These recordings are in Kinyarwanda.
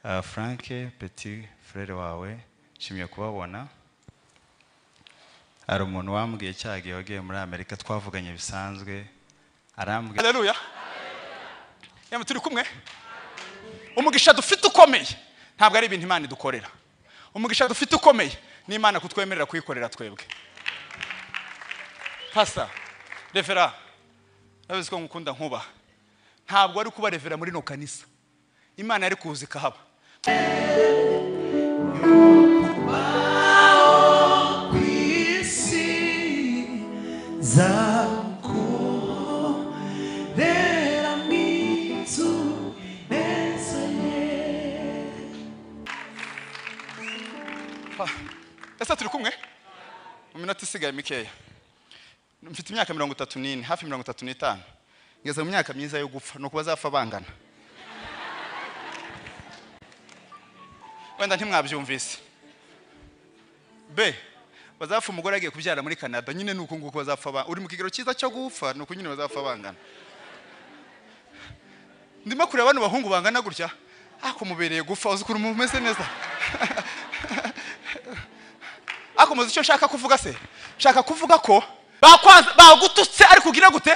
Frank petit frère wawe, nshimiye kubabona. Hari umuntu wambwiye cyagiye wagiye muri Amerika twavuganye bisanzwe, arambwira. Haleluya. Yamwe turi kumwe. Umugisha dufite ukomeye ntabwo ari ibintu Imana idukorera. Umugisha dufite ukomeye ni Imana kutwemerera kuyikorera twebwe. Pastor, Revera, nabizi ko ngukunda nkuba. Ntabwo ari kuba revera muri no kanisa. Imana yari kuza ikahaba. Ese turi kumwe? Mu minota isigaye mikeya. Mfite imyaka 34, hafi 35. Ngeze mu myaka myiza yo gupfa, nuko bazapfa bangana. Wenda ntimwabyumvise. B bazapfa umugore agiye kubyara muri Canada, nyine nuko nguko bazapfa uri mu kigero cyiza cyo gupfa, nuko nyine bazapfa bangana. Ndimo kureba abantu bahungu bangana gutya, ako mubereye gupfa uzi kuri mumeze neza. Ako muzi icyo nshaka kuvuga se? Nshaka kuvuga ko bakwanza bagututse ari kugira gute?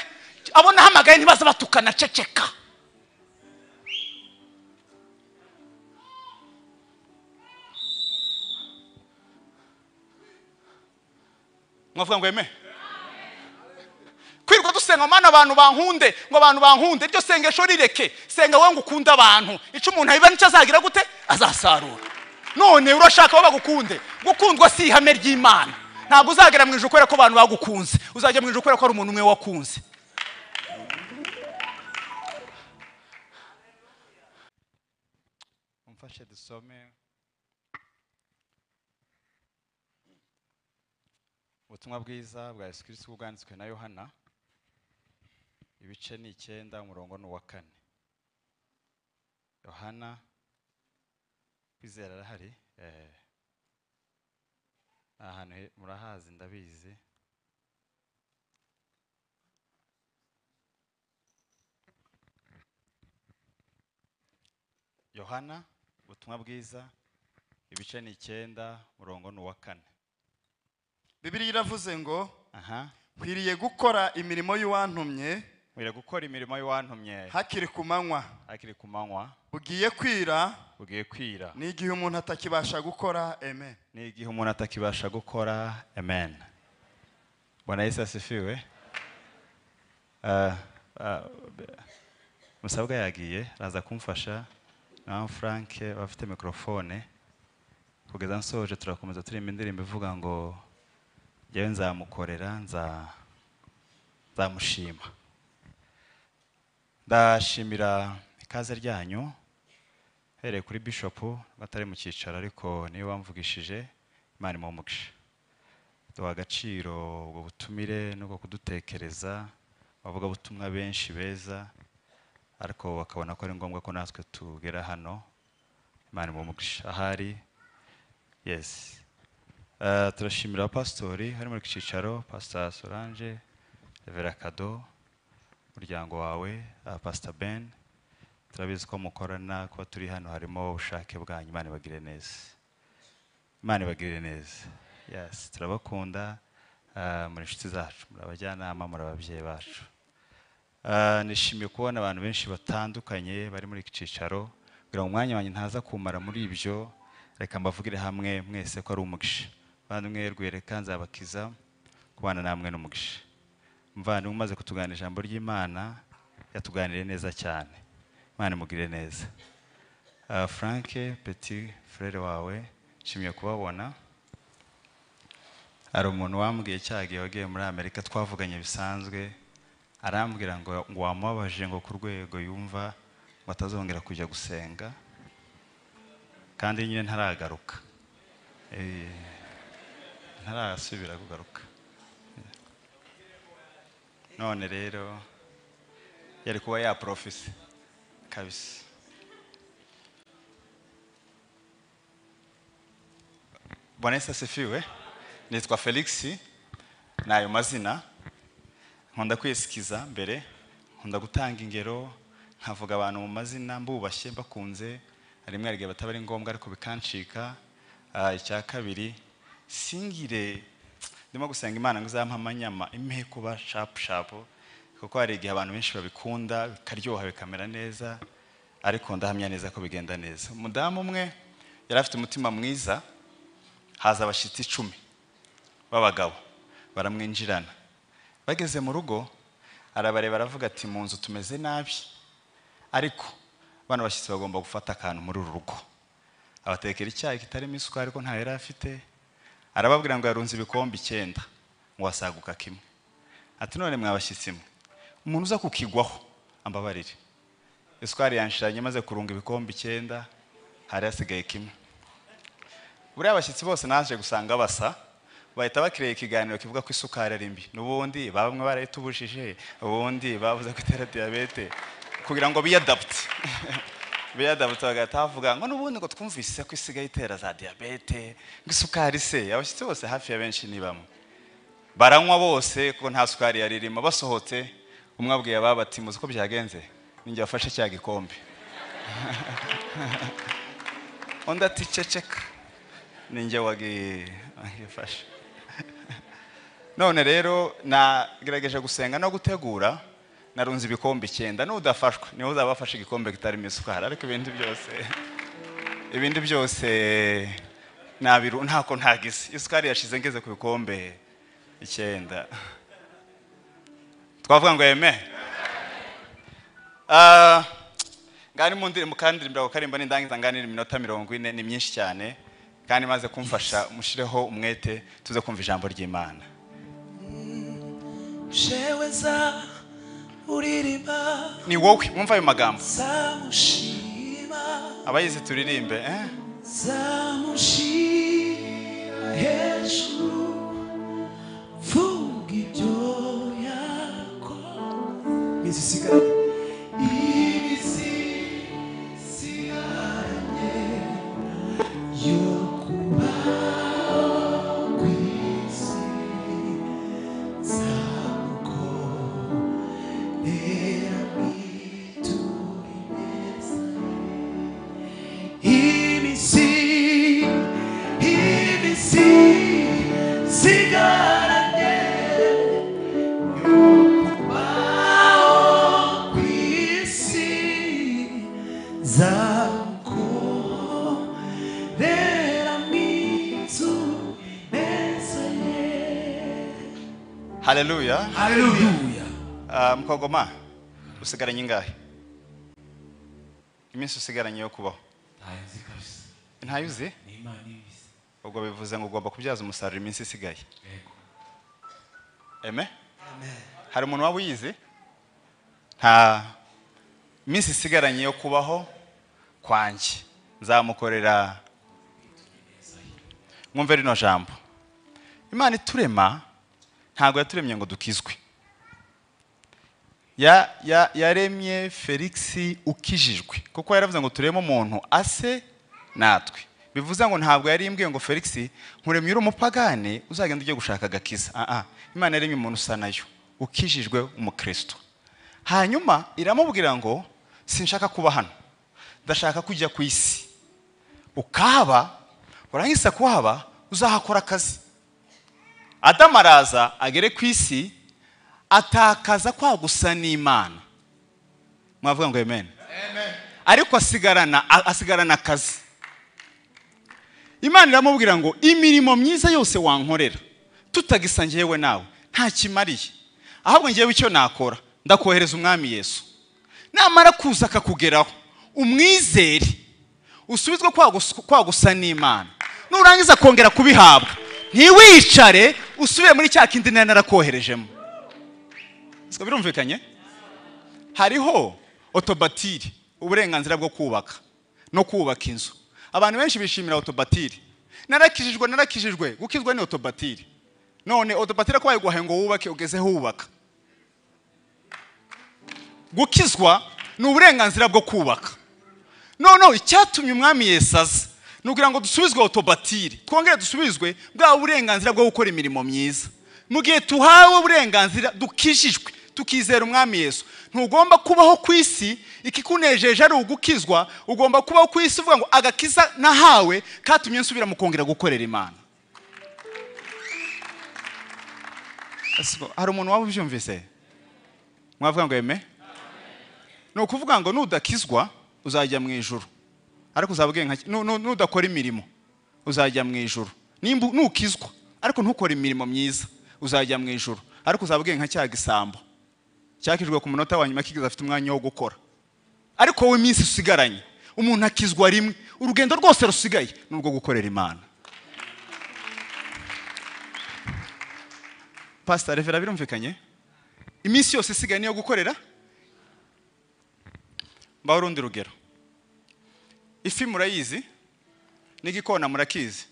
Abona hamagaye ntibaza batukana, ceceka. Mwavuga ngo amen. Kwirwa dusenga mana abantu bankunde, ngo abantu bankunde, iryo sengesho rireke. Senga wowe ngo ukunde abantu. Ico umuntu abiba nicyo azagira gute? Azasarura. None urashaka bo bagukunde. Gukundwa si ihame ry'Imana. Ntabwo uzagera mu ijuru kubera ko abantu bagukunze. Uzajya mu ijuru kubera ko ari umuntu umwe wakunze. Umfashe dusome ubutumwa bwiza bwa Yesu Kristo bwanditswe na Yohana, ibice ni 9, umurongo ni uwa 4. Yohana kwizera arahari, ahantu murahazi ndabizi. Yohana ubutumwa bwiza ibice ni 9, umurongo ni uwa 4. Bibiliya iravuze ngo nkwiriye gukora imirimo y'uwantumye, nkwiriye gukora imirimo y'uwantumye hakiri ku manywa, hakiri ku manywa, bugiye kwira, bugiye kwira, ni igihe umuntu atakibasha gukora. Amen. Ni igihe umuntu atakibasha gukora. Amen. Bwana Yesu asifiwe. Musabwa yagiye araza kumfasha na Frank bafite microphone kugeza nsoje. Turakomeza turimo indirimbo ivuga ngo yewe nzamukorera, nzamushima. Ndashimira ikaze ryanyu hereye kuri Bishop batari mu cyicaro, ariko niwe wamvugishije. Imana imuhe umugisha. Duha agaciro ubwo butumire n'ubwo kudutekereza. Bavuga butumwa benshi beza, ariko bakabona ko ari ngombwa ko natwe tugera hano. Imana imuhe umugisha ahari. Yes. Turashimira pastori hari muri cyicaro, Pastor Solange, Revera Kado, umuryango wawe, Pastor Ben. Turabizi ko mukorana, kuba turi hano harimo ubushake bwanyu. Imana ibagire neza. Imana ibagire neza. Yes, turabakunda, muri inshuti zacu, muri abajyanama, muri ababyeyi bacu. Nishimiye kubona abantu benshi batandukanye bari muri iki cyicaro. Kugira ngo umwanya wanjye ntaza kumara muri ibyo, reka mbavugire hamwe mwese ko ari umugisha. Bavandimwe rwereka nzabakiza kubana namwe n'umugisha. Muvandimwe umaze kutuganira ijambo ry'Imana, yatuganiriye neza cyane. Imana imugirire neza. Frank petit frère wawe, nshimiye kubabona. Hari umuntu wambwiye cyagiye wagiye muri Amerika twavuganye bisanzwe, arambwira ngo wamubabaje ngo ku rwego yumva ngo atazongera kujya gusenga, kandi nyine ntaragaruka. Ntarasubira kugaruka. None rero yari kuba ya profese kabisa. Bwana Yesu asifiwe. Nitwa Felix, nayo mazina. Nkunda kwisikiza mbere, nkunda gutanga ingero, nkavuga abantu mu mazina mbubashye mbakunze, Rimwe hari igihe bataba ari ngombwa ariko bikancika. Icya kabiri, singire ndimo gusenga Imana ngo izampe amanyama, impe kuba sharp sharp, kuko hari igihe abantu benshi babikunda bikaryoha bikamera neza, ariko ndahamya neza ko bigenda neza. Umudamu umwe yari afite umutima mwiza, haza abashyitsi 10 b'abagabo baramwinjirana. Bageze mu rugo arabareba aravuga ati mu nzu tumeze nabi, ariko bano bashyitsi bagomba gufata akantu muri uru rugo. Abatekera icyayi kitarimo isukari ko nta yari afite, arababwira ngo yarunze ibikombe 9 ngo asaguka kimwe. Ati none mwabashyitsi mwe, umuntu uza kukigwaho ambabarire, isukari yanshiranye maze kurunga ibikombe 9 hari hasigaye kimwe. Buriya abashyitsi bose naje gusanga basa, bahita bakireye ikiganiro kivuga ko isukari ari mbi, n'ubundi bamwe barayitubujije, ubundi bavuze ko itera diyabete, kugira ngo biyadapte bagahita bavuga ngo n'ubundi ngo twumvise ko isigaye itera za diyabete, ngo isukari se. Abashyitsi bose hafi ya benshi ni bamwe baranywa bose kuko nta sukari yari irimo. Basohotse umwe abwiye ababa ati muzi ko byagenze, ninjye wafashe cya gikombe. Undi ati ceceka, ninjye wagifashe. None rero nagerageje gusenga no gutegura, narunze ibikombe 9, n'udafashwe niho uzaba wafashe igikombe kitarimo isukari, ariko ibindi byose nabiru ntako ntagize. Isukari yashize ngeze ku bikombe 9. Twavuga ngo amen. Ngani mu ndirimbo kandi ndirimbo karimba nindangiza nganira iminota 40 ni myinshi cyane, kandi maze kumfasha mushireho umwete tuze kumva ijambo ry'Imana. Sheweza uririmba ni wowe mwumva ayo magambo, abayizi turirimbe zamushima hejuru vuga ibyo yakora imisigaranye yo kubaho ku isi nzamukorera mwiture neza imisigaranye yo kubaho ku isi nzamukorera mwiture neza. Haleluya. Haleluya. Mukogoma usigaranye ingahe? Iminsi usigaranye yo kubaho? Ntayo uzi? Ubwo bivuze ngo ugomba kubyaza umusaruro iminsi isigaye. Amen. Hari umuntu waba uyizi? Nta minsi isigaranye yo kubaho kwanjye nzamukorera. Mwumve rino jambo, Imana iturema ntabwo yaturemye ngo dukizwe. Yaremye Felix ukijijwe, kuko yaravuze ngo tureme umuntu ase natwe. Bivuze ngo ntabwo yari imbwiye ngo Felix nkuremye uri umupagane uzagenda ujye gushaka agakiza. Imana yaremye umuntu usa nayo ukijijwe umukristo. Hanyuma iramubwira ngo sinshaka kuba hano, ndashaka kujya ku isi, ukahaba, urangiza kuhaba uzahakora akazi. Adamu araza agere ku isi atakaza kwa gusa n'Imana. Mwavuga ngo amen. Amen. Ariko asigarana akazi. Imana iramubwira ngo imirimo myiza yose wankorera tutagisa njyewe nawe nta kimariye, ahubwo njyewe icyo nakora ndakohereza umwami Yesu, namara kuza akakugeraho umwizere usubizwe kwa gusa n'Imana, nurangiza kongera kubihabwa ntiwicare usubire muri cya kindi nari narakoherejemo. Siko birumvikanye? Hariho otobatiri, uburenganzira bwo kubaka no kubaka inzu. Abantu benshi bishimira otobatiri. Narakijijwe, gukizwa ni otobatiri. None otobatiri ko bayiguhaye ngo wubake, ugezeho wubaka. Gukizwa ni uburenganzira bwo kubaka. None icyatumye umwami Yesu aza nugira ngo dusubizwe otobatiri, twongere dusubizwe bwa burenganzira bwo gukora imirimo myiza. Mu gihe tuhawe uburenganzira dukijijwe, tukizera umwami Yesu. Ntugomba kubaho ku isi ikikunejeje ari ugukizwa, ugomba kubaho ku isi uvuga ngo agakiza nahawe katumye nsubira mu kongera gukorera Imana. Hari umuntu waba ubyumvise? Mwavuga ngo amen? Ni ukuvuga ngo nudakizwa uzajya mu ijuru, ariko uzabwe nka nudakora imirimo uzajya mu ijuru. Nimba nukizwa ariko ntukora imirimo myiza uzajya mu ijuru, ariko uzabwe nka cya gisambo cyakijwe ku munota wa nyuma kigeze afite umwanya wo gukora. Ariko wowe iminsi usigaranye, umuntu akizwa rimwe, urugendo rwose rusigaye nurwo gukorera Imana. Pastor Revera, birumvikanye? Iminsi yose isigaye niyo gukorera. Mbaho urundi rugero. Ifi murayizi n'igikona murakizi.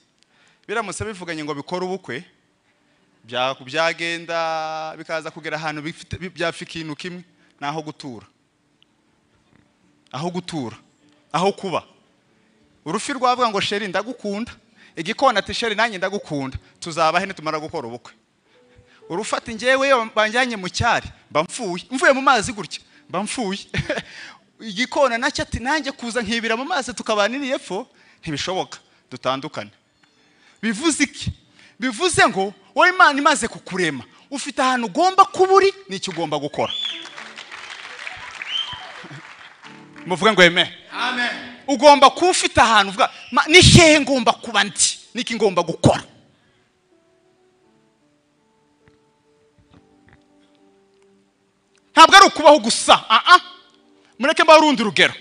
Biramutse bivuganye ngo bikore ubukwe, byagenda bikaza kugera ahantu byafika ikintu kimwe, naho gutura. Aho gutura, aho kuba. Urufi rwavuga ngo sheri ndagukunda, igikona ati sheri nanjye ndagukunda, tuzabahe nitumara gukora ubukwe. Urufata njyewe banjyanye mu cyari, mba mfuye, mvuye mu mazi gutya, mba mfuye. Igikona nacyo ati nanjye kuza nkibira mu mazi tukabaniriye epfo, ntibishoboka, dutandukane. Bivuze iki? Bivuze ngo wowe Imana imaze kukurema, ufite ahantu ugomba kuba uri n'icyo ugomba gukora. Muvuge ngo amen. Amen. Ugomba kuba ufite ahantu uvuga ni hehe ngomba kuba ndi, niki ngomba gukora. Ntabwo ari ukubaho gusa. Mureke mbaho urundi rugero.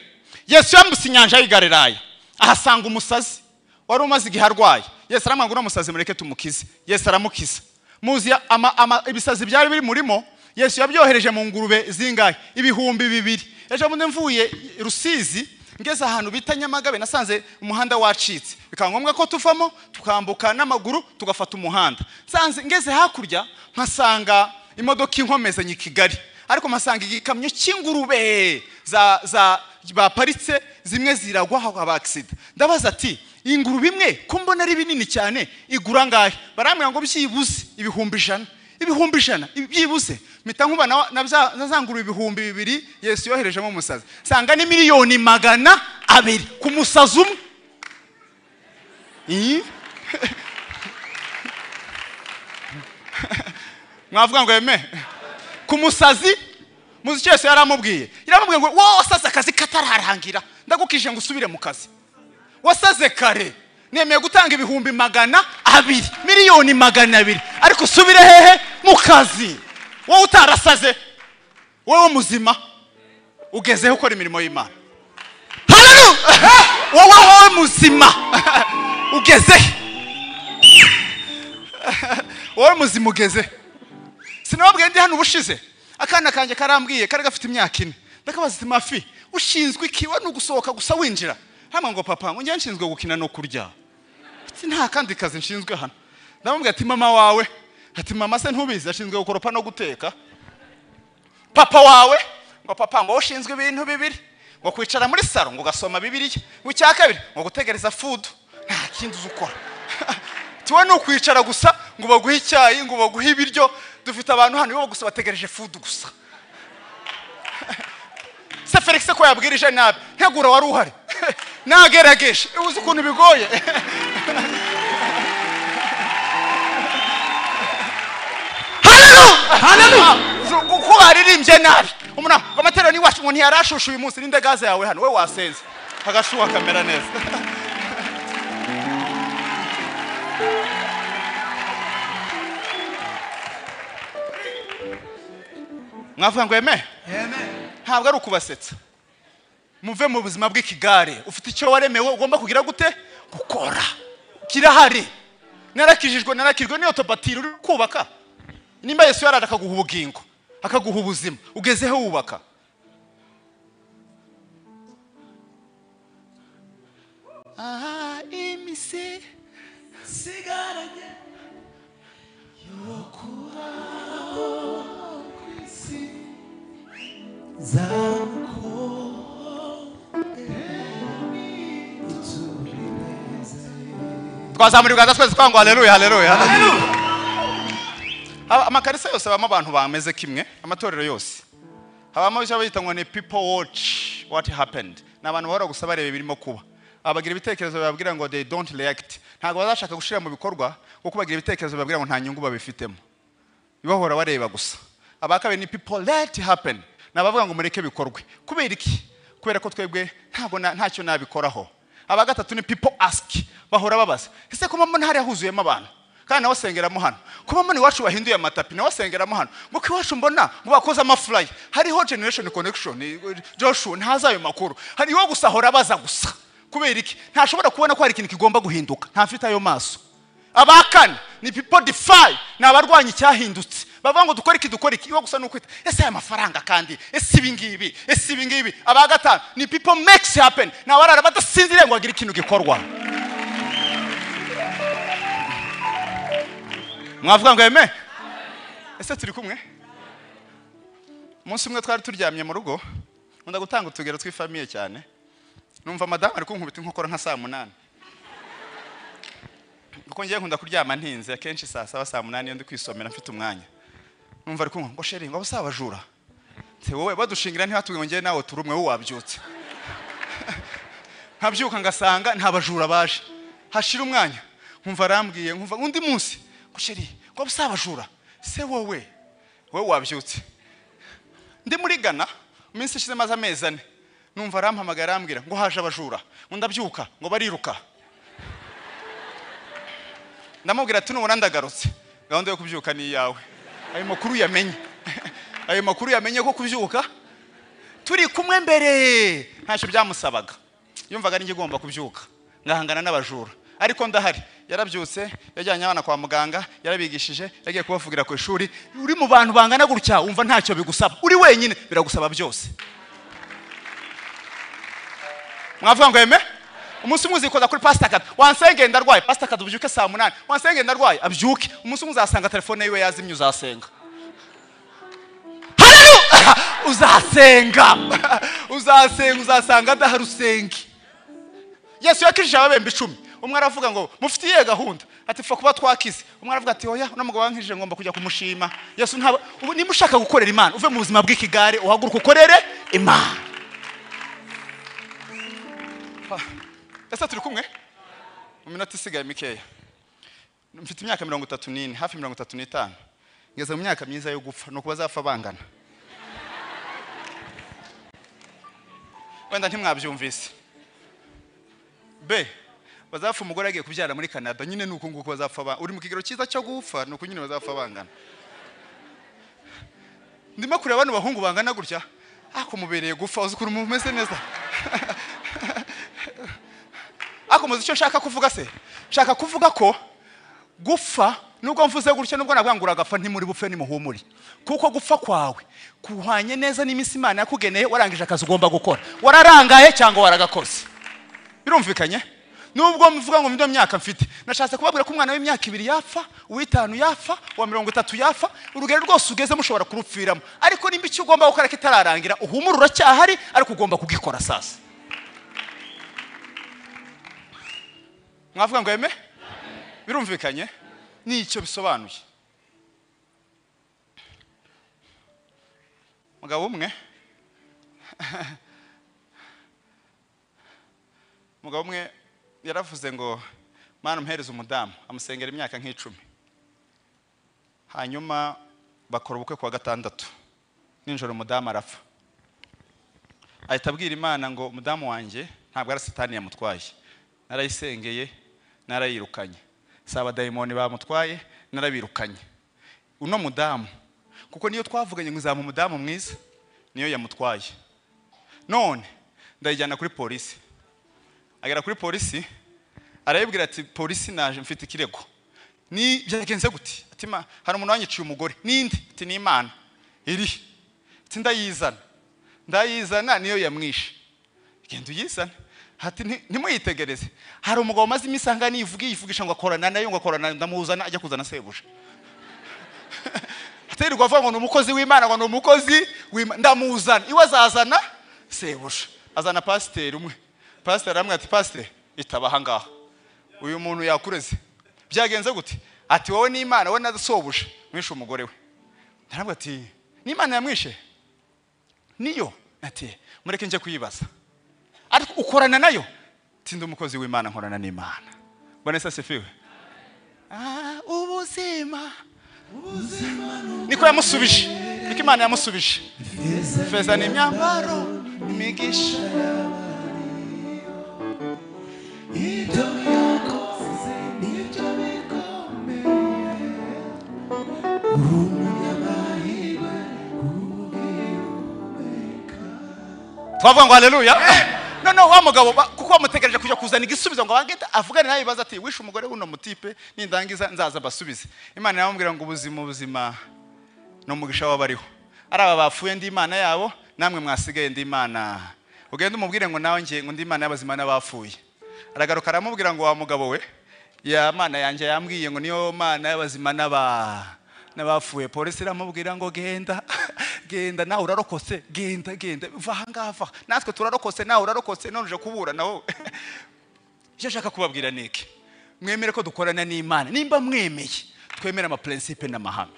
Yesu yambutse inyanja y'i Galilaya, ahasanga umusazi wari umaze igihe arwaye. Yesu aramwanga, uno musazi mureke tumukize. Yesu aramukiza. Muzi ibisazi byari biri murimo, Yesu yabyohereje mu ngurube zingahe? 2000. Ejo bundi mvuye Rusizi ngeze ahantu bita Nyamagabe, nasanze umuhanda wacitse, bikaba ngombwa ko tuvamo tukambuka n'amaguru tugafata umuhanda. Nsanze ngeze hakurya mpasanga imodoka inkomezanye i Kigali, ariko mpasanga igikamyo cy'ingurube za baparitse, zimwe ziragwa haba accident. Ndabaza ati ingurube imwe ko mbona ari binini cyane igura ngahe? Barambwira ngo byibuze 100,000. 100,000 byibuze. Mpita nkuba na za ngurube 2000 Yesu yoherejemo umusazi, sanga ni 200,000,000 ku musazi umwe. Mwavuga ngo amen? Ku musazi. Muzi icyo Yesu yaramubwiye? Yaramubwiye ngo wowe wasaze akazi katararangira, ndagukije ngo usubire mu kazi. Wasaze kare, nemeye gutanga 200,000, 200,000,000, ariko usubire hehe? Mu kazi. Wowe utarasaze, wowe muzima ugezeho ukora imirimo y'Imana. Haleluya! Wowe muzima ugeze, wowe muzima ugeze. Sinababwiye ndi hano ubushize, akana kanjye karambwiye, kari gafite imyaka 4, ndakabaza ati mafi ushinzwe iki? We nugusohoka gusa winjira hamwe ngo papa ngo njye nshinzwe gukina no kurya, ati nta kandi kazi nshinzwe hano. Ndamubwira ati mama wawe, ati mama se ntubizi ashinzwe gukoropa no guteka. Papa wawe ngo papa ngo ushinzwe ibintu bibiri, ngo kwicara muri salo ngo gasoma Bibiliya, ngo icya kabiri ngo gutegereza food, nta kindi uzukora. Tuwe no kwicara gusa ngo baguhe icyayi, ngo baguhe ibiryo. Dufite abantu hano bo gusa bategereje food gusa. Se Felix ko yabwirije nabi, ntegura wari uhari. Nagerageje, uzi ukuntu bigoye. Haleluya! Haleluya! Kuko baririmbye nabi. Umuntu amatero ni wacu ngo ntiyarashusha uyu munsi, ninde gaze yawe hano we wasenze. Agashuha kamera neza. Mwavuga ngo amen? Amen. Ntabwo ari ukubasetsa. Muve mu buzima bw'ikigare, ufite icyo waremewe ugomba kugira gute? Gukora. Kirahari. Narakijijwe, narakijwe niyo tobatiro uri kubaka. Nimba Yesu yarara akaguha ubugingo, akaguha ubuzima, ugezeho wubaka. Imise sigaranye yo kubaho kwisi Twazamura ibiganza twese twangwa haleluya, haleluya. Amakarisa yose abamo abantu bameze kimwe, amatorero yose habamo icyo bita ngo ni people watch what happened. Ni abantu bahora gusa bareba ibirimo kuba, abagira ibitekerezo bababwira ngo they don't react, ntabwo bazashaka gushira mu bikorwa kuko bagira ibitekerezo bababwira ngo nta nyungu babifitemo, bahora bareba gusa. Abakabe ni people let happen, nabavuga ngo mureke bikorwe. Kubera iki? Kubera ko twebwe ntabwo ntacyo nabikoraho. Aba gatatu ni people ask, bahora babaza ese ko mama ntari yahuzuyemo abantu kandi nawe sengeramo hano, ko mama iwacu bahinduye amatapi nawe sengeramo hano, ngo iwacu mbona ngo bakoze amafly, hariho generation connection. Joshua ntazayo makuru, hariho gusa ahora baza gusa. Kubera iki? Ntashobora kubona ko hari ikintu kigomba guhinduka, ntafite ayo maso. Abakane ni people defy, ni abarwanya icyahindutse, bavuga ngo dukore iki dukore iki, iwe gusa nukwita ese aya mafaranga kandi ese ibi ngibi ese ibi ngibi. Aba gatanu ni people makes happen, ni abarara badasinziriye ngo bagire ikintu gikorwa. Mwavuga ngo amen? Ese turi kumwe? Umunsi umwe twari turyamye mu rugo, nkunda gutanga utugero tw'ifamiye cyane, numva madamu ari kunkubita inkokora nka saa 8, kuko ngiye nkunda kuryama ntinze akenshi saa 7 saa 8 iyo ndi kwisomera mfite umwanya. Numva ari kunkubita ngo sheri ngo abasabajura nse wowe badushingira ntibatubwiye ngo ngiye nawe turumwe wowe wabyutse. Nkabyuka ngasanga nta bajura baje, hashira umwanya nkumva arambwiye, nkumva undi munsi ngo sheri ngo abasabajura se wowe wabyutse. Ndi muri Ghana iminsi ishize maze amezi 4, numva arampamagara arambwira ngo haje abajura, ngo ndabyuka ngo bariruka. Ndamubwira ati nubona ndagarutse, gahunda yo kubyuka ni iyawe. Ayo makuru yamenye, ayo makuru yamenye ko kubyuka turi kumwe mbere ntacyo byamusabaga, yumvaga ari njye igomba kubyuka ngahangana n'abajura, ariko ndahari. Yarabyutse, yajyanye abana kwa muganga, yarabigishije, yagiye kubavugira ku ishuri. Uri mu bantu bangana gutya wumva ntacyo bigusaba, uri wenyine biragusaba byose. Mwavuga ngo amen? Umunsi umwe uzikoza kuri Pastor Kadu, wansenge ndarwaye, Pastor Kadu ubyuke saa 8, wansenge ndarwaye, abyuke. Umunsi umwe uzasanga telefone yiwe yazimye, uzasenga. Haleluya! Uzasenga, uzasenga, uzasanga adahari usenge. Yesu yakijije ababembe 10, umwe aravuga ngo mufite iyihe gahunda, ati pfa kuba twakize. Umwe aravuga ati oya, uno mugabo wankijije ngomba kujya kumushima. Yesu ntabwo, ubu niba ushaka gukorera Imana uve mu buzima bw'ikigare uhaguruke ukorere Imana. Ese turi kumwe? Mu minota isigaye mikeya, mfite imyaka 34, hafi 35, ngeze mu myaka myiza yo gupfa, nuko bazapfa bangana. Wenda ntimwabyumvise. B bazapfa umugore agiye kubyara muri Canada, nyine nuko nguko bazapfa, uri mu kigero cyiza cyo gupfa, nuko nyine bazapfa bangana. Ndimo kureba abantu bahungu bangana gutya, ako mubereye gupfa, uzi ukuntu mumeze neza. Ako muzi icyo nshaka kuvuga se? Nshaka kuvuga ko gupfa, nubwo mvuze gutya, nubwo navuga ngo uragapfa, ntimuri bupfe nimuhumuri, kuko gupfa kwawe kuhwanye neza n'iminsi Imana yakugeneye, warangije akazi ugomba gukora, wararangaye cyangwa waragakoze. Birumvikanye? Nubwo mvuga ngo mbido myaka mfite, nashatse kubabwira ko umwana w'imyaka 2 yapfa, uw'itanu yapfa, uwa 30 yapfa, urugero rwose ugeze mushobora kurupfiramo. Ariko nimba icyo ugomba gukora kitararangira, uhumura uracyahari, ariko ugomba kugikora sasa. Mwavuga ngo amen? Birumvikanye? Nicyo bisobanuye. Mugabo umwe yaravuze ngo Mana umpereze umudamu, amusengera imyaka nk'10, hanyuma bakora ubukwe kuwa gatandatu nijoro, umudamu arapfa. Ahita abwira Imana ngo umudamu wanjye ntabwo ari satani yamutwaye, narayisengeye narayirukanye, si abadayimoni bamutwaye narabirukanye. Uno mudamu kuko niyo twavuganye ngo uzaba umudamu mwiza, niyo yamutwaye, none ndayijyana kuri polisi. Agera kuri polisi arayibwira ati polisi naje mfite ikirego, ni byagenze gute? Ati ma hari umuntu wanyiciye umugore. Ninde? Ati ni Imana iri. Ati ndayizana, ndayizana niyo yamwishe, genda uyizane. Ati ntimuyitegereze, hari umugabo maze imisanga nivuga yivugisha ngo akorana nayo, ngo akorana, ndamuzana ajya kuzana sebuja. Aterirwa avuga ngo ni umukozi w'Imana, ngo ni umukozi w'Imana, ndamuzana iwe azazana sebuja. Azana pasiteri umwe, pasiteri aramwe ati pasiteri itaba aha ngaha, uyu muntu yakureze byagenze gute? Ati wowe ni Imana, wowe nasobuje mwishe umugore we. Naravuga ati ni Imana yamwishe niyo. Ati mureke nje kuyibaza. Ariko ukorana nayo? Tinde umukozi w'Imana, nkorana n'Imana. Bwana Yesu asifiwe. Ubuzima niko yamusubije, niko Imana yamusubije. Feza n'imyambaro imigisha ibyo yakoze nibyo bikomeye, umunyamahirwe ugihumeka. Twavuga ngo haleluya. No wa mugabo kuko bamutegereje kujya kuzana igisubizo ngo abangete avugane nawe bibaza ati wishe umugore w'uno mutipe, nindangiza nzaza basubize. Imana yamubwira ngo ubuzima no mugisha w'abariho, ari aba bapfuye ndi Imana yabo, namwe mwasigaye ndi Imana. Ugenda umubwire ngo nawe ngiye ngo ndi Imana y'abazima n'abapfuye. Aragaruka aramubwira ngo wa mugabo we, ya Mana yanjye yambwiye ngo niyo Mana y'abazima n'abapfuye. Polisi iramubwira ngo genda genda nawe urarokotse, genda genda va aha ngaha, natwe turarokotse nawe urarokotse, none uje kubura nawe. Icyo nshaka kubabwira ni iki: mwemere ko dukorana n'Imana. Nimba mwemeye, twemere ama principe n'amahame.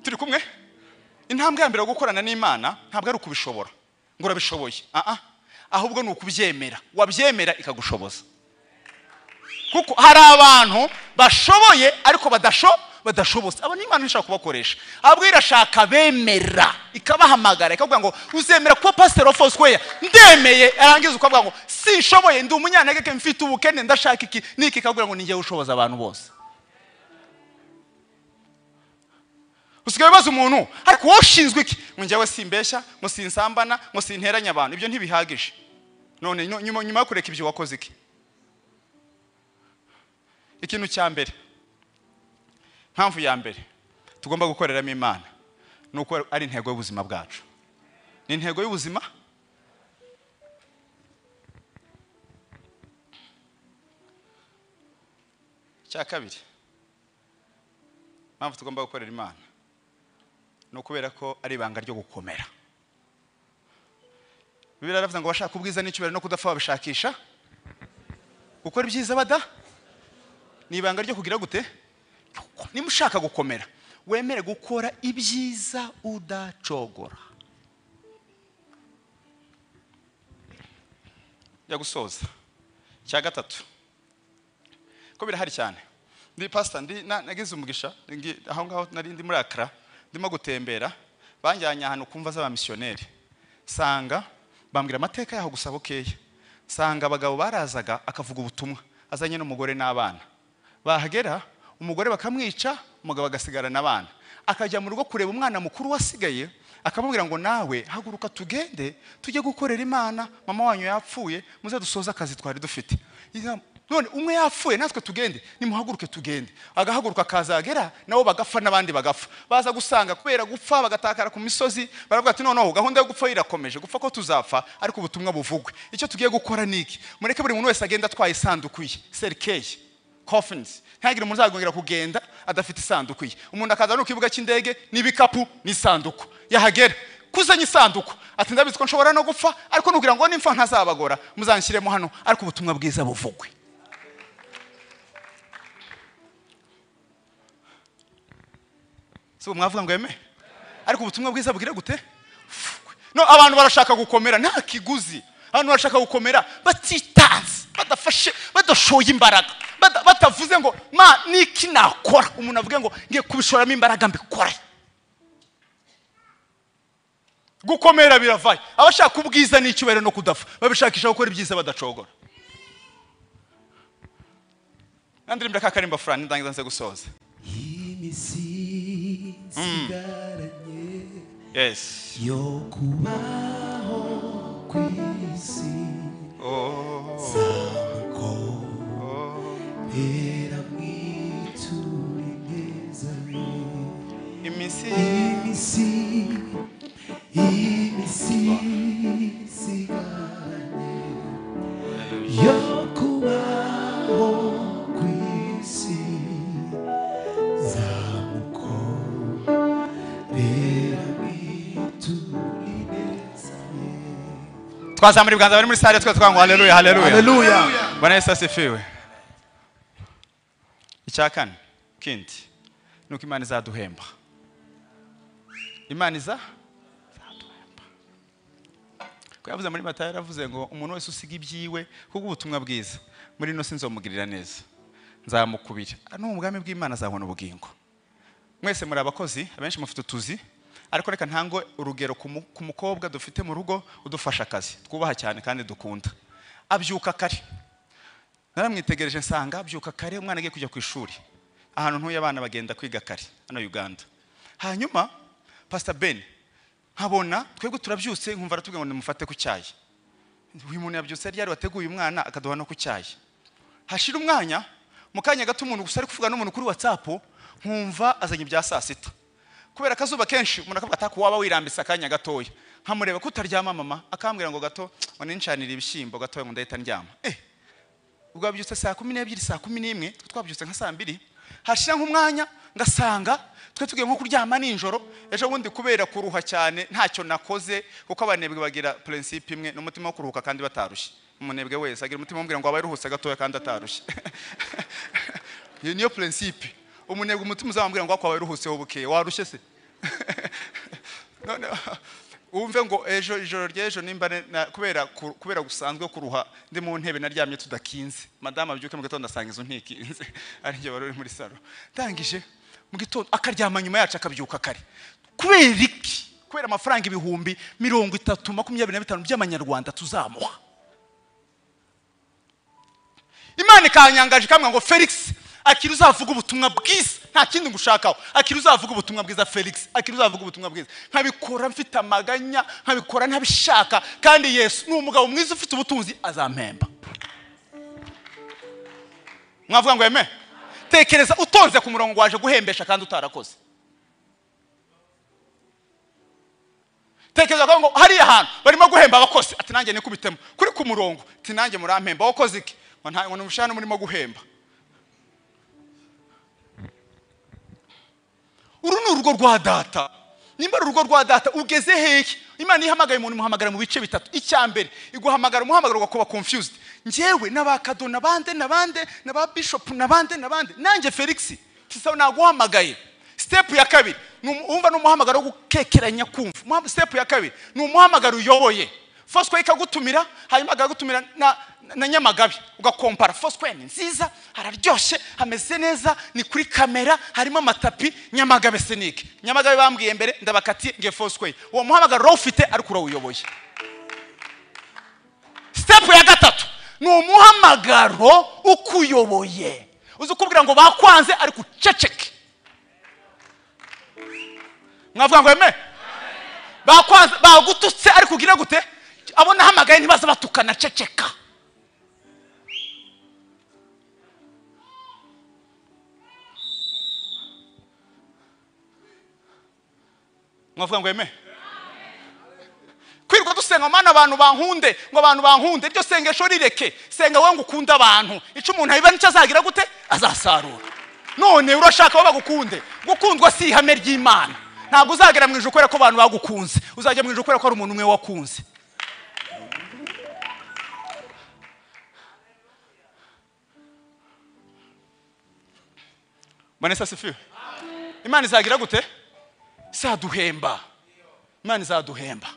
Turi kumwe? Intambwe ya mbere yo gukorana n'Imana ntabwo ari ukubishobora ngo urabishoboye, ahubwo ni ukubyemera. Wabyemera ikagushoboza. Kuko hari abantu bashoboye ariko badashobotse. Abo ni Imana ishaka kubakoresha. Ahubwo irashaka bemera, ikabahamagara ikavuga ngo uzemera kuba pastor of Foursquare? Ndemeye. Arangiza ukavuga ngo sinshoboye, ndi umunyantegeke, mfite ubukene, ndashaka iki niki, ikavuga ngo ninjye ushoboza abantu bose. Usigaye baza umuntu ariko wowe ushinzwe iki? Ngo njyewe simbeshya, ngo sinsambana, ngo sinteranya abantu. Ibyo ntibihagije. None nyuma yo kureka ibyo wakoze iki? Ikintu cya mbere, mpamvu ya mbere tugomba gukoreramo Imana nuko ari intego y'ubuzima bwacu. Ni intego y'ubuzima. Cya kabiri, mpamvu tugomba gukorera Imana ni ukubera ko ari ibanga ryo gukomera. Bibiliya iravuga ngo abashaka ubwiza n'icyubahiro no kudapfa babishakisha gukora ibyiza bada. Ni ibanga ryo kugira gute? Niba ushaka gukomera, wemere gukora ibyiza udacogora. Ya gusoza cya gatatu, ko birahari cyane. Ndi pastor, ndi nagize umugisha aho ngaho nari ndi muri Accra, ndimo gutembera, banjyanye ahantu kumva z'abamissionnaire. Sanga bambwira amateka yaho gusa bukeya. Sanga abagabo barazaga akavuga ubutumwa azanye n'umugore n'abana. Bahagera umugore bakamwica, umugabo agasigara n'abana. Akajya mu rugo kureba umwana mukuru wasigaye, akamubwira ngo nawe haguruka tugende tujye gukorera Imana, mama wanyu yapfuye, muze dusoze akazi twari dufite. None umwe yapfuye natwe tugende, nimuhaguruke tugende. Agahaguruka akazagera nabo bagapfa n'abandi bagapfa. Baza gusanga kubera gupfa bagatakara ku misozi, baravuga ati noneho gahunda yo gupfa irakomeje, gupfa ko tuzapfa ariko ubutumwa buvugwe. Icyo tugiye gukora niki? Mureke buri muntu wese agenda atwaye isanduku ye, serikeye, coffins. Ntihagire umuntu uzagongera kugenda adafite isanduku ye. Umuntu akaza no kibuga cy'indege n'ibikapu n'isanduku. Yahagera kuzanye isanduku ati ndabizi ko nshobora no gupfa, ariko nugira ngo nimfa ntazabagora, muzanshyiremo hano, ariko ubutumwa bwiza buvugwe. So mwavuga ngo eme, ariko ubutumwa bwiza bugira gute? No, abantu barashaka gukomera nta kiguzi. Abantu barashaka gukomera batitanze, badafashe, badashoye imbaraga, batavuze ngo ma niki nakora. Umuntu avuge ngo ngiye kubishoramo imbaraga mbikore. Gukomera biravaye. Abashaka ubwiza n'icyubahiro no kudapfa babishakisha gukora ibyiza badacogora. Nandirimba kakarimba fulani ndangiza nze gusoza. Imisi nsigaranye, yes, yo kubaho kwisi, zamukorera mwiture neza. Imisi imisi nsigaranye, yo kubaho kwisi, twazamura ibiganza bari muri sale twe twangwa haleluya, haleluya, haleluya. Bwana Yesu asifiwe. Icya kane kindi nuko Imana izaduhemba. Imana izaduhemba. Ko yavuze muri Matayo, yaravuze ngo umuntu wese usiga ibyiwe kubwo ubutumwa bwiza muri ino sinzomugirira neza, nzamukubira. No mu bwami bw'Imana azabona ubugingo. Mwese muri abakozi, abenshi mufite utuzi, ariko reka ntango urugero ku mukobwa dufite mu rugo udufasha akazi twubaha cyane kandi dukunda. Abyuka kare, naramwitegereje nsanga abyuka kare, umwana agiye kujya ku ishuri. Ahantu ntuye abana bagenda kwiga kare hano Uganda. Hanyuma Pastor Ben nkabona twebwe turabyutse, nkumva aratubwira ngo nimufate ku cyayi. Uyu muntu yabyutse ryari wateguye umwana akaduha no ku cyayi. Hashira umwanya, mu kanya gato umuntu gusa ari kuvuga n'umuntu kuri WhatsApp, nkumva azanye ibya saa sita. Kubera akazuba kenshi umuntu akavuga atako waba wirambitse akanya gatoya. Nkamureba ko utaryama mama, akambwira ngo gato ngo nincanire ibishyimbo gatoya ngo ndahita ndyama. Ubwo abyutse saa 12, saa 11, twabyutse nka saa 2. Hashira nk'umwanya ngasanga twe tugiye nko kuryama nijoro. Ejo bundi kubera kuruha cyane ntacyo nakoze, kuko abanebwe bagira principe imwe n'umutima wo kuruhuka kandi batarushye. Umunebwe wese agira umutima umubwira ngo abaye ruhutse gatoya kandi atarushye. Iyo niyo principe. Umunebwe umutima uzamubwira ngo akwabaye ruhutse buke, warushye se? None umve ngo ejo ijoro ry'ejo nimba kubera gusanzwe kuruha ndi mu ntebe naryamye tudakinze, madame abyuke mu gitondo asanga izo ntikinze, ari njye wari uri muri salo. Ndangije mu gitondo akaryama nyuma yacu akabyuka kare. Kubera iki? Kubera amafaranga 30,025 by'amanyarwanda tuzamuha. Imana ikanyangaje ikamwa ngo Felix akiri uzavuga ubutumwa bwiza, nta kindi ngushakaho, akiri uzavuga ubutumwa bwiza Felix, akiri uzavuga ubutumwa bwiza. Nkabikora mfite amaganya, nkabikora ntabishaka, kandi Yesu ni umugabo mwiza ufite ubutunzi azampemba. Mwavuga ngo amen? Tekereza utonze ku murongo waje guhembesha kandi utarakoze. Tekereza ngo hariya hantu barimo guhemba abakozi, ati nanjye nikubitemo kuri ku murongo, ati nanjye murampemba, wakoze iki? Ngo nta ngo umushahara murimo guhemba. Uru ni urugo rwa data. Nimba ari urugo rwa data ugeze hehe? Imana ihamagaye umuntu imuhamagara mu bice bitatu. Icya mbere iguhamagara umuhamagaro ugakuba confused. Njyewe n'abakado nabande nabande n'aba bishop nabande nabande nanjye Felix tisa naguhamagaye. Step ya kabiri umva n'umuhamagaro wo gukekeranya kumva. Step ya kabiri ni umuhamagaro uyoboye. Foursquare ikagutumira, hanyuma akagutumira na Nyamagabe ugakompara. Foursquare ni nziza, hararyoshye, hameze neza, ni kuri kamera, harimo amatapi. Nyamagabe senike. Nyamagabe bambwiye mbere ndabakatiye ngiye Foursquare. Uwo muhamagaro ufite ariko urawuyoboye. Step ya gatatu ni umuhamagaro ukuyoboye. Uzi kubwira ngo bakwanze ariko uceceke. Mwavuga ngo amen? Bakwanze bagututse ariko ugira gute? Abona hamagaye ntibaza batukana, ceceka. Mwavuga ngo amen? Kwirwa dusenga mana abantu bankunde, ngo abantu bankunde, iryo sengesho rireke. Senga wowe ngo ukunde abantu. Ico umuntu abiba nicyo azagira gute? Azasarura. None urashaka bo bagukunde. Gukundwa si ihame ry'Imana. Ntabwo uzagera mu ijuru kubera ko abantu bagukunze. Uzajya mu ijuru kubera ko ari umuntu umwe wakunze. Bwana asifiwe. Imana izagira gute? Izaduhemba. Imana izaduhemba.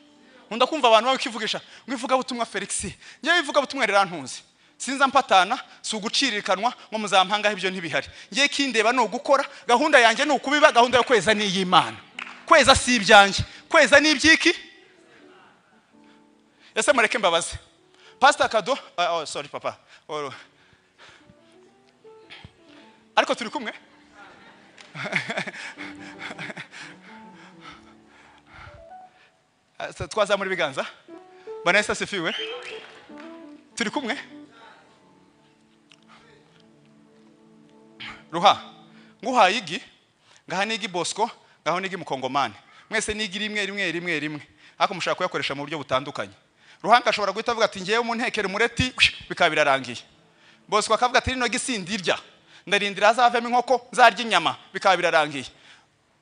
Nkunda kumva abantu bakivugisha ngo ivuga butumwa Felix. Ngiye ivuga butumwa rirantunze. Sinza mpatana, si ugucirikanwa ngo muzampangaho ibyo ntibihari. Ngiye kindeba no gukora, gahunda yanjye ni ukubiba, gahunda yo kweza ni iy'Imana. Kweza si ibyanjye, kweza ni ibyiki? Ese mureke mbabaze. Pastor Kado, oh sorry papa. Oh. Ariko turi kumwe? Twazamura ibiganza. Bwana Yesu asifiwe. Turi kumwe? Ruha, nguhaye igi, ngaha nigi Bosco, ngaho nigi Mukongomani. Mwese nigi rimwe rimwe rimwe rimwe. Ariko mushaka kuyakoresha mu buryo butandukanye. Ruhanga ashobora guhita avuga ati ngiye umuntekere umureti bikaba birarangiye. Bosco akavuga ati rino gisindirya, ndarindira azavemo inkoko nzarya inyama bikaba birarangiye.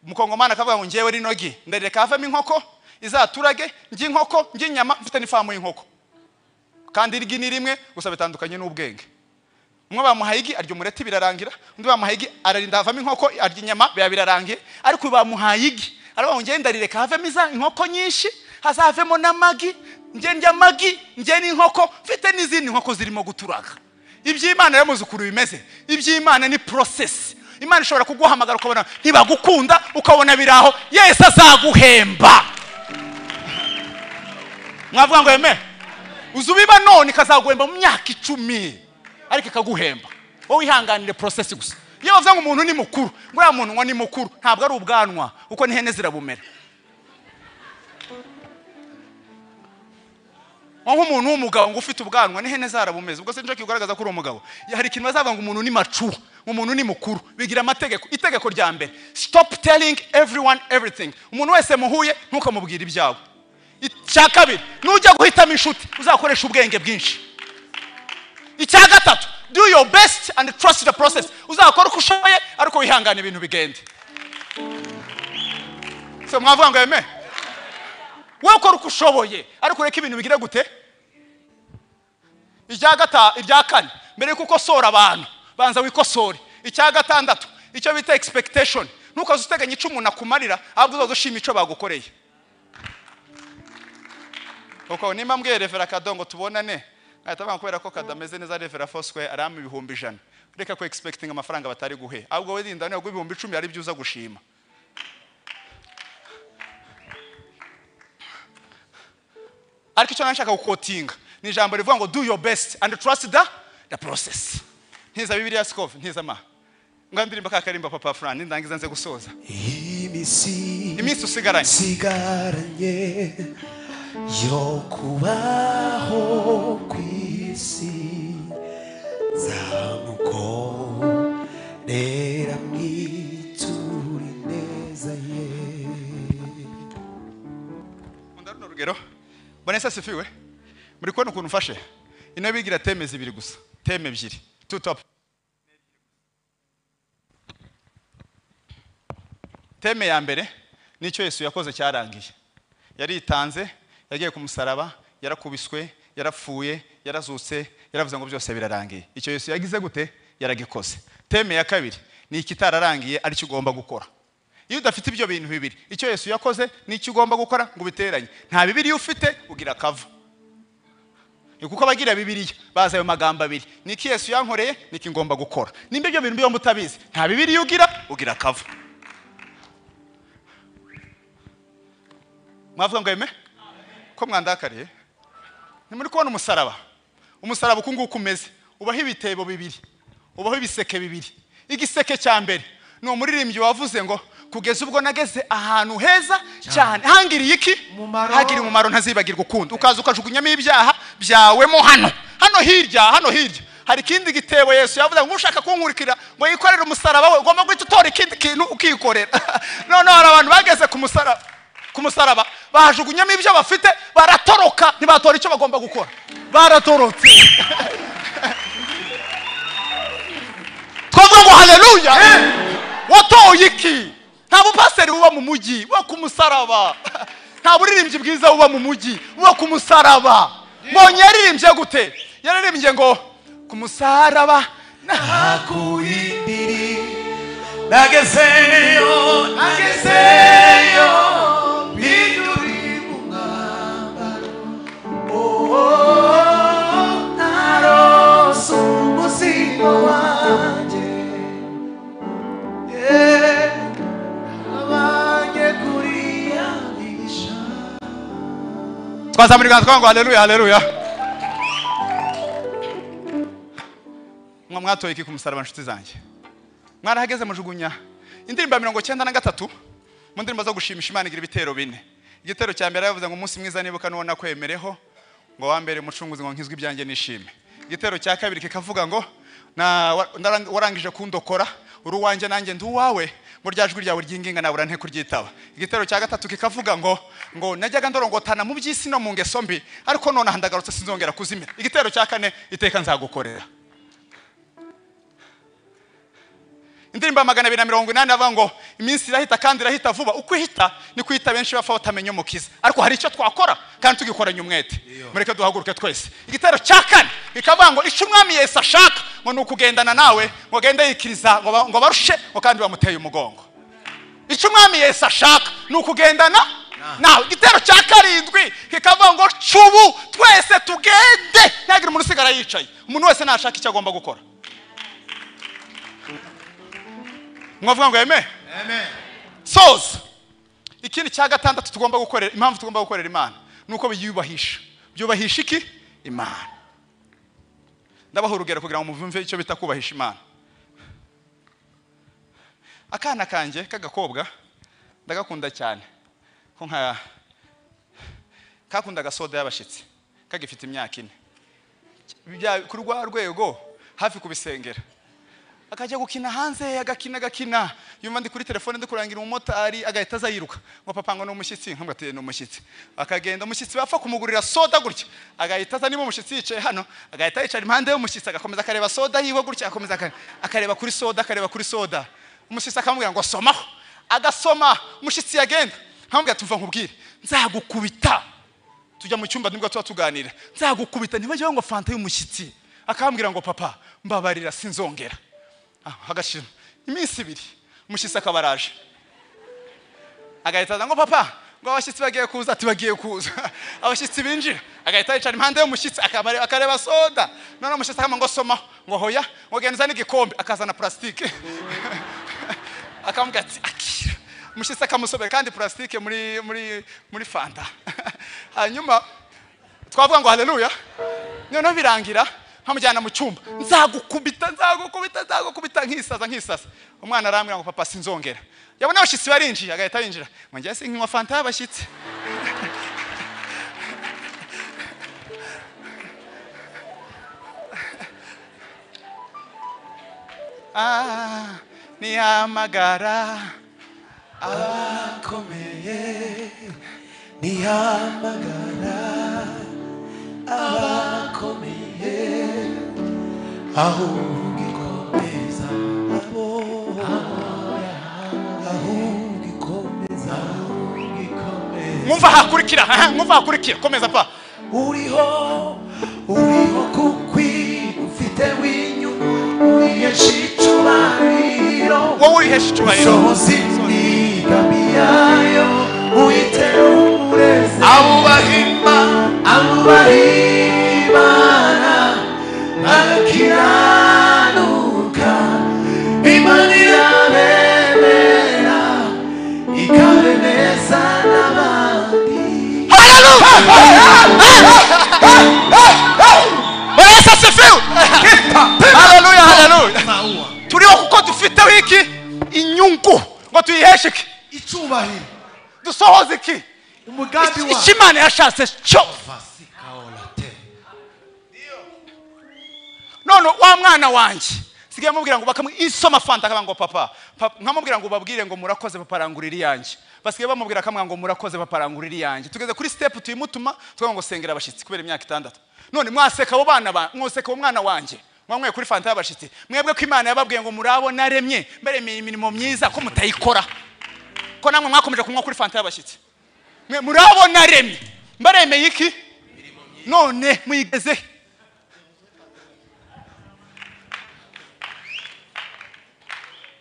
Mukongomani akavuga ngo ngiye rino gi, ndarireka avemo inkoko izaturage ngi inkoko ngi inyama mfite n'ifamu y'inkoko. Kandi irigi ni rimwe gusa bitandukanye n'ubwenge. Umwe bamuhaye igi arya umureti birarangira, undi bamuhaye igi ararinda havamo inkoko arya inyama biba birarangiye, ariko bamuhaye igi aravuga ngo ngenda rireka havemo iza inkoko nyinshi, hazavemo n'amagi, nge ndya amagi, nge n'inkoko, mfite n'izindi nkoko zirimo guturaga. Iby'Imana rero muzi ukuntu bimeze. Iby'Imana ni process. Imana ishobora kuguhamagara ukabona ntibagukunda, ukabona biraho, Yesu azaguhemba. Mwavuga ngo amen. Uzubiba none ikazaguhemba mu myaka 10, ariko ikaguhemba. Wowe wihanganire process gusa. Iyo bavuga ngo umuntu ni mukuru, ngo uriya muntu ngo ni mukuru, ntabwo ari ubwanwa, kuko n'ihene zirabumera. Nk'umuntu w'umugabo ngo ufite ubwanwa n'ihene zarabumeze, ubwo sinje kigaragaza ko uri umugabo. Hari ikintu bazavuga ngo umuntu ni mature, umuntu ni mukuru, bigira amategeko. Itegeko rya mbere, stop telling everyone everything. Umuntu wese muhuye ntukamubwira ibyawe. Icya kabiri, nujya guhitamo inshuti uzakoresha ubwenge bwinshi. Icya gatatu, do your best and trust the process. Uzakora uko ushoboye ariko wihangane ibintu bigende. So mwavuga ngo amen. Wowe ukora uko ushoboye ariko ureke ibintu bigire gute? Irya kane, mbere yuko ukosora abantu banza wikosore. Icya gatandatu, icyo bita expectation. Ntukaze uteganya icyo umuntu akumarira, ahubwo uzaze ushima icyo bagukoreye. Kuko nimba mbwiye Revera Kadongo tubonane, nkahita banga kubera ko kadameze neza Revera Fosque arama 100,000. Reka ko expecting amafaranga batari guhe, ahubwo we rinda niyo 10,000 ari byo uza gushima. Ariko icyo nashaka gukotinga ni ijambo rivuga ngo do your best and trust the process. Ntiza Bibiliya Sikov, ntiza ma. Ngo ndirimba ka karimba Papa Fran, nindangiza nze gusoza. Iminsi usigaranye yo kubaho kw'isi, nzamukorera mwiture ineza ye. Nkunda runo rugero. Bwana asifiwe. Muri kubona ukuntu mfashe ino bigira teme zibiri gusa, teme ebyiri, two top. Teme ya mbere nicyo Yesu yakoze cyarangiye. Yaritanze, yagiye ku musaraba, yarakubiswe, yarapfuye, yarazutse, yaravuze ngo byose birarangiye. Icyo Yesu yagize gute? Yaragikoze. Teme ya kabiri ni ikitararangiye aricyo ugomba gukora. Iyo udafite ibyo bintu bibiri, icyo Yesu yakoze n'icyo ugomba gukora ngo ubiteranye, nta Bibiliya ufite ugira akava. Ni kuko abagira Bibiliya baza ayo magambo abiri, niki Yesu yankoreye, niki ngomba gukora. Nimba ibyo bintu byombi utabizi, nta Bibiliya ugira akava. Mwavuga ngo amen? Ko mwandakariye? Ni muri kubona umusaraba. Umusaraba uku nguku umeze, ubaho ibitebo bibiri, ubaho ibiseke bibiri. Igiseke cya mbere ni umuririmbyi wavuze ngo kugeza ubwo nageze ahantu heza cyane, hangiriye iki? Hagiriye umumaro ntazibagirwa ukundi. Ukaza ukajugunyamo ibyaha byawe mo hano. Hano hirya, hano hirya hari ikindi gitebo Yesu yavuze ngo ushaka kunkurikira ngo yikorere umusaraba we, ugomba guhita utora ikindi kintu ukikorera. None hari abantu bageze ku musaraba bajugunyamo ibyo bafite, baratoroka, ntibatora icyo bagomba gukora, baratorotse. Twavuga ngo haleluya. Watoye iki? Nta bupaseri buba mu mujyi, buba ku musaraba. Nta buririmbyi bwiza buba mu mujyi, buba ku musaraba. Mbonye yaririmbye gute? Yaririmbye ngo ku musaraba nakuyindiri, nagezeyo, nagezeyo, biduri mu mwambaro, oh, narose umuzigo wanjye, Twazamura ibiganza ngo haleluya, haleluya. Mwa mwatoye iki ku musaraba nshuti zanjye? Mwarahageze mujugunya indirimbo ya 93 mu ndirimbo zo gushimisha Imana igira ibitero bine. Igitero cya mbere yavuze ngo umunsi mwiza nibuka nuwo nakwemereho, ngo wa mbere umucunguzi ngo nkizwe ibyanjye nishime. Igitero cya kabiri kikavuga ngo na warangije kundokora, uri uwanjye nanjye ndi uwawe, ngo rya jwi ryawe ryinginga nabura nte kuryitaba. Igitero cya gatatu kikavuga ngo najyaga ndorongotana mu by'isi no mu ngeso mbi, ariko none ndagarutse sinzongera kuzimira. Igitero cya kane, iteka nzagukorera. Indirimbo 280 avuga ngo iminsi irahita kandi irahita vuba, uko ihita ni kwita benshi bapfa batamenya umukiza. Ariko hari icyo twakora kandi tugikoranye umwete. Mureke duhaguruke twese. Igitero cya kane bikavuga ngo icyo umwami Yesu ashaka ngo ni ukugendana nawe, ngo agende yikiriza ngo barushe, ngo kandi bamuteye umugongo. Icyo umwami Yesu ashaka ni ukugendana nawe. Igitero cya karindwi kikavuga ngo cubu twese tugende, ntihagire umuntu usigara yicaye. Umuntu wese nashaka icyo agomba gukora. Mwavuga ngo amen? Amen. Soza. Ikindi cya gatandatu tugomba gukorera, impamvu tugomba gukorera Imana nuko biyubahisha. Byubahisha iki? Imana. Ndabaha urugero kugira ngo muvumve icyo bita kubahisha Imana. Akana kanjye k'agakobwa ndagakunda cyane, ko nka kakundaga soda y'abashitsi kagifite imyaka 4, kuri rwa rwego hafi kubisengera, akajya gukina hanze, agakina agakina, yumva ndi kuri telefone ndi kurangira umumotari, agahita aza yiruka ngo papa ngo ni umushyitsi, nkamwe ati ni umushyitsi. Akagenda umushyitsi bapfa kumugurira soda gutya, agahita aza, niba umushyitsi yicaye hano agahita yicara impande y'umushyitsi, agakomeza akareba soda yiwe gutya, akomeza akareba kuri soda, akareba kuri soda. Umushyitsi akamubwira ngo somaho, agasoma. Umushyitsi yagenda nkamubwira tuva nkubwire nzagukubita. Tujya mu cyumba nibwo tuba tuganira, nzagukubita ntibajye ngo fanta y'umushyitsi. Akambwira ngo papa mbabarira sinzongera. Hagashira iminsi 2 umushyitsi akabaraje, agahita aza ngo papa ngo abashyitsi bagiye kuza, ati bagiye kuza. Abashyitsi binjira, agahita yicara impande y'umushyitsi akareba soda. None umushyitsi akamubwira ngo soma, ngo hoya, ngo genza n'igikombe, akazana plastique akamubwira ati akira. Umushyitsi akamusobera kandi plastique muri muri muri fanta. Hanyuma twavuga ngo haleluya. Noneho birangira nkamujyana mu cyumba, nzagukubita nzagukubita nzagukubita, nkisaza nkisasa. Umwana arambwira ngo papa sinzongera. Yabona abashyitsi barinjiye agahita yinjira, ngo njye sinknywa fanta y'abashyitsi. Nihamagara abakomeye, nihamagara abakomeye, ahubwo ikomeza abo, ahubwo ikomeza, ikomeza. Mwumva hakurikira, mwumva hakurikira, komeza pa. Uriho, uriho kukwi ufite w'inyungu, uhesha icyubahiro, wowe uhesha icyubahiro, usohoza imigambi yayo, uyitera uburezi, abubaha Imana bagakiranuka, Imana irabemera ikabemeza n'abandi. Yesu asifiwe. Haleluya, haleluya. Turiho kuko dufiteho iki? Inyungu. Ngo tuyiheshe iki? Icyubahiro. Dusohoze iki? Umugambi wa icyo Imana yashatse cyo. None wa mwana wanjye sigaye mubwira ngo bakamwe isoma fanta, akaba ngo papa, nkamubwira ngo babwire ngo murakoze papa rangurira iyanjye. Basigaye bamubwira akamwa ngo murakoze papa rangurira iyanjye. Tugeze kuri step tuyimutuma tukavuga ngo sengera abashyitsi kubera imyaka 6. None mwaseka abo bana ba mwoseka umwana wanjye mwanyweye kuri fanta y'abashyitsi, mwebwe ko Imana yababwiye ngo murabo naremye mberemeye imirimo myiza ko mutayikora, ko namwe mwakomeje kunywa kuri fanta y'abashyitsi. Mwe murabo naremye mbaremeye iki? None muyigeze.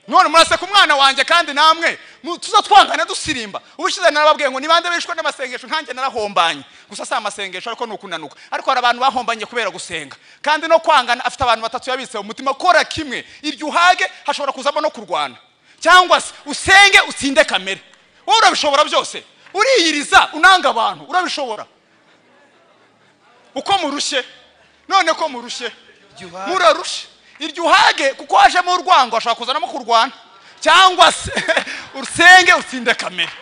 None muraseka umwana wanjye kandi namwe tuza twangana dusirimba. Ubushize narababwiye ngo nibande bishwe n'amasengesho, nkanjye narahombanye. Gusa si amasengesho ariko nukunanuka. Ariko hari abantu bahombanye kubera gusenga kandi no kwangana. Afite abantu 3 yabitse mu mutima, kora kimwe iryo uhage hashobora kuzamo no kurwana, cyangwa se usenge utsinde kamere. Wowe urabishobora byose, uriyiriza unanga abantu, urabishobora. Uko murushye none ko murushye, murarushe iryo uhage kuko hajemo urwango, ashobora kuzanamo kurwana, cyangwa se usenge utsinde kamere.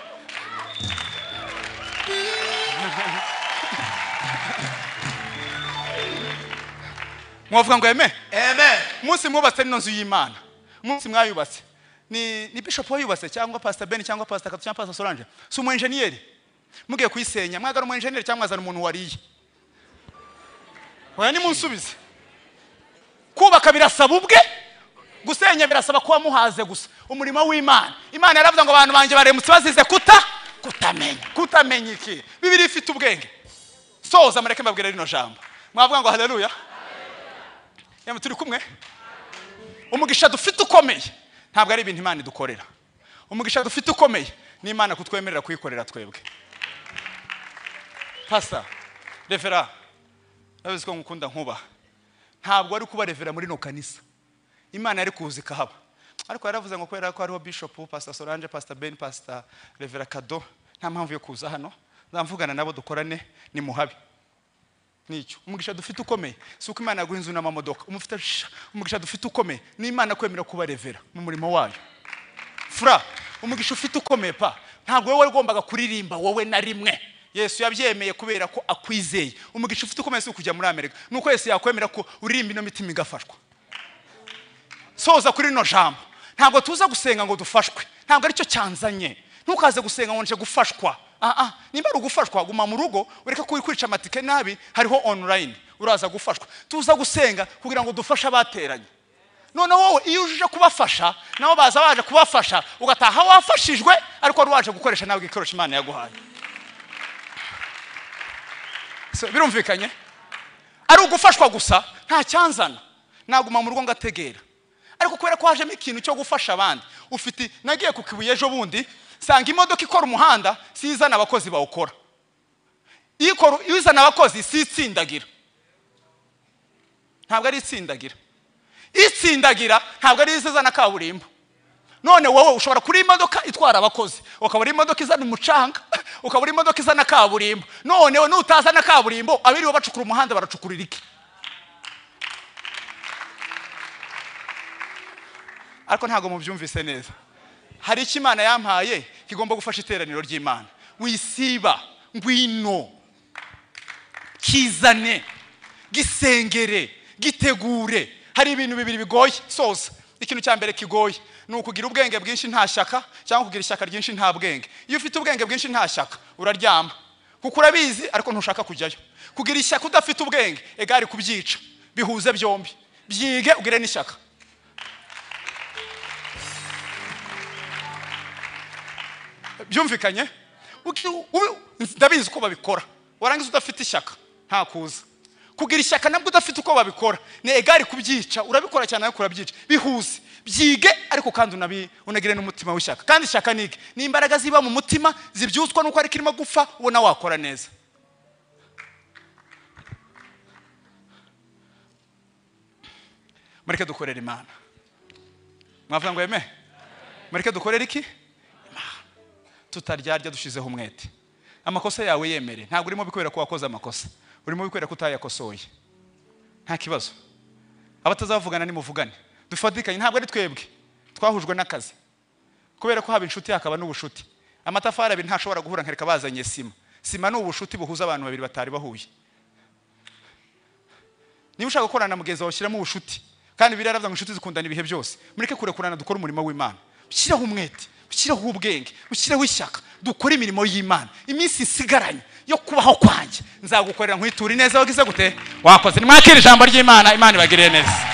Mwavuga ngo amen? Amen. Umunsi mwubatse ino nzu y'Imana, umunsi mwayubatse, ni bishop wayubatse cyangwa pastor Ben cyangwa pastor Kato cyangwa pastor Solange, si umu engineer mugiye kuyisenya, mwagara umu engineer cyangwa mwazana umuntu wariye? Oya nimunsubize. Kubaka birasaba ubwe, Gusenya birasaba kuba muhaze gusa umurimo w'Imana. Imana yaravuze ngo abantu banjye baremutse bazize kutamenya. Kutamenya iki? Bibiri ifite ubwenge. Soza mureke mbabwire rino jambo. Mwavuga ngo haleluya. Yamwe turi kumwe. Umugisha dufite ukomeye ntabwo ari ibintu Imana idukorera. Umugisha dufite ukomeye ni Imana kutwemerera kuyikorera twebwe. Pastor, refera, nabizi ko ngukunda nkuba. Ntabwo ari kuba refera muri no kanisa. Imana yari kuza ikahaba. Ariko yaravuze ngo kubera ko hariho Bishop, Pastor Solange, Pastor Ben, Pastor Revera Kado, nta mpamvu yo kuza hano. Nzamvugana nabo dukorane ni muhabi. Nicyo umugisha dufite ukomeye si uko Imana yaguha inzu n'amamodoka. Umugisha dufite ukomeye ni Imana kwemera kuba revera mu murimo wayo. Fra, umugisha ufite ukomeye pa ntabwo wowe wagombaga kuririmba wowe na rimwe. Yesu yabyemeye kubera ko akwizeye. Umugisha ufite ukomeye si ukujya muri Amerika, nuko Yesu yakwemera ko uririmba ino mitima igafashwa. Soza kuri no jambo. Ntabwo tuza gusenga ngo dufashwe, ntabwo aricyo cyanzanye. Ntukaze gusenga ngo nje gufashwa. Nimba ari ugufashwa guma mu rugo ureke kwica amatike nabi, hariho online uraza gufashwa. Tuza gusenga kugira ngo dufashe abateranye. None wowe iyo uje kubafasha nabo baza baje kubafasha, ugataha wafashijwe ariko wari waje gukoresha nawe igikoresho Imana yaguhaye. So birumvikanye? Ari ugufashwa gusa nta cyanzana, naguma mu rugo ngategera. Ariko kubera ko hajemo ikintu cyo gufasha abandi, ufite nagiye ku Kibuye ejo bundi sanga imodoka ikora umuhanda sizana abakozi bawukora. Ikora izana abakozi si itsindagira. Ntabwo ari itsindagira. Itsindagira ntabwo ari izana kaburimbo. None wowe ushobora kuri imodoka itwara abakozi, ukaba uri imodoka izana umucanga, ukaba uri imodoka izana kaburimbo. None we nutazana kaburimbo abiriwe bacukura umuhanda baracukurira iki? Ariko ntabwo mubyumvise neza. Hari icyo Imana yampaye kigomba gufasha iteraniro ry'Imana. Wisiba ngwino, kizane, gisengere, gitegure. Hari ibintu bibiri bigoye. Soza. Ikintu cya mbere kigoye ni ukugira ubwenge bwinshi nta shyaka, cyangwa kugira ishyaka ryinshi nta bwenge. Iyo ufite ubwenge bwinshi nta shyaka uraryama, kuko urabizi ariko ntushaka kujyayo. Kugira ishyaka udafite ubwenge egari kubyica. Bihuze byombi, byige ugire n'ishyaka. Byumvikanye? Ndabizi uko babikora. Warangiza udafite ishyaka nta kuza. Kugira ishyaka nabwo udafite uko babikora ni egari kubyica. Urabikora cyane ariko urabyica. Bihuze, byige ariko kandi unagire n'umutima w'ishyaka. Kandi ishyaka nige ni imbaraga ziba mu mutima zibyutswa nuko ariko irimo gupfa ubona wakora neza. Mureke dukorere Imana. Mwavuga ngo eme? Mureke dukorere iki? Tutaryarya dushizeho umwete. Amakosa yawe yemere. Ntabwo urimo bikwera ko wakoze amakosa, urimo bikwera ko utayakosoye. Nta kibazo. Abatazavugana nimuvugane, dufatikanye. Ntabwo ari twebwe twahujwe n'akazi, kubera ko haba inshuti hakaba n'ubushuti. Amatafari abiri ntashobora guhura nkereka bazanye sima. Sima ni ubushuti buhuza abantu babiri batari bahuye. Niba ushaka gukorana na mugenzi wawe shyiramo ubushuti, kandi biraravya ngo inshuti zikundana ibihe byose. Mureke kurekurana dukore umurimo w'Imana. Shyiraho umwete, ushyireho ubwenge, ushyireho ishyaka, dukore imirimo y'Imana. Iminsi isigaranye yo kubaho kwanjye nzagukorera nkwitura ineza wagize gute wakoze. Nimwakire ijambo ry'Imana. Imana ibagirire neza.